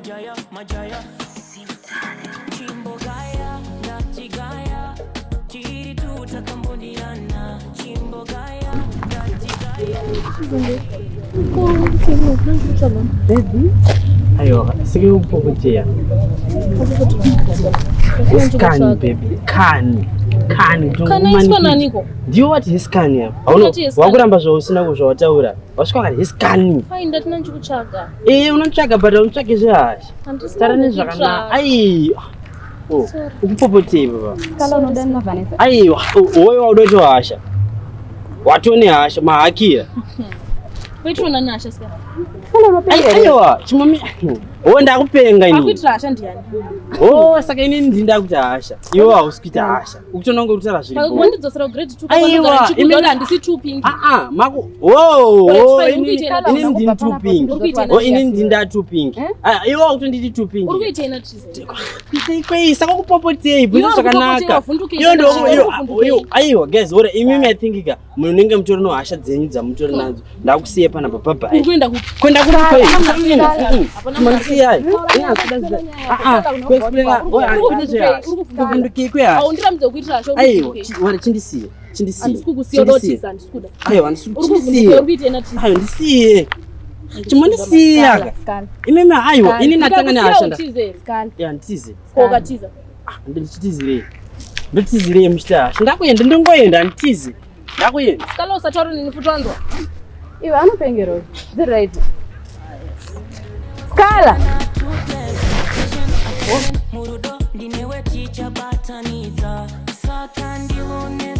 Jaya, majaya. Chimbogaya, ndatigaya. Tiri tutakambondirana. Chimbogaya, ndatigaya. Aiwa, sike kupopoteya. Scan baby, can. Can. Kana iswa naniko? Ndiyo wati hiskani apa. Hauno Ndati hiskani. wakuramba zvausina kuzvawataura. Wasvika wakati hiskani. Fine, ndati ndikutsvaga. Eh, unotsvaga but unotsvage zvehasha. Handisi Tara nezvakanaka. Ai. Oh, ukupopotei baba. Kala unoda na Vanessa. Aiwa, wowe waudoti hasha. Watone hasha mahakira. Kuitira nani hasha sika? Kala Ai, unopenga. Aiwa, chimomi. Oh, ndakupenga ini. Akuitira hasha ndiani? Oh, saka inini ndini ndakuita hasha. Iwe hausi kuita hasha. Ukutoona kunge kutaura zviri. bho. Wandidzosera grade 2 Aiwa, imene handisi 2 pink. Ah ah, mako. Oh, Alright, oh, fine, inini uri kuita inini ndini too pink. Uri kuita Oh, inini ndini nda too pink. Eh? Ah, iwe wakutonditi too pink. Uri kuita ina trize. Kuitei kwei? Saka kupopotei, bvunza Iwe uri zvakanaka. kupopotei, wavhundukei, Iyo ndo uri iyo kuvhundukei. iyo aiwa guys, ora imimi I think ka munenge mutori no hasha dzenyu dzamutori nadzo. Ndakusiya panapa bye bye. Uri kuenda kupi? Kwenda kupi kwei? Hapana Mandisiyai. Ah ah, kuexplaina, ora Uri zvehasha. kuvhunduka. Kuvhundukei kwehasha. Haundiramidze kuitira hasha. uri Aiwa, kuvhundukei. wara chindisiye. Chindisiye. Handisi kukusiya unotiza, handisi kuda. Aiwa, handisi Uri kuvhunduka, kuchindisiye. uri kuita ina trize. Aiwa, ndisiye. Chimondisiya ka. Skala. Imimi aiwa, ini natanga nehasha nda. Ndikakusiya utize. Skala. Ya, nditize. Ko ukatiza. Ndichitizirei. Ndotizirei muchita hasha. Ndakuenda, ndingoenda, handitize. Ndakuenda. Skala usataura neni futi wanzwa. Iwe anopengera uyu. Dziri right. Skala. Murudo ndinewe tichabatanidza. Saka ndione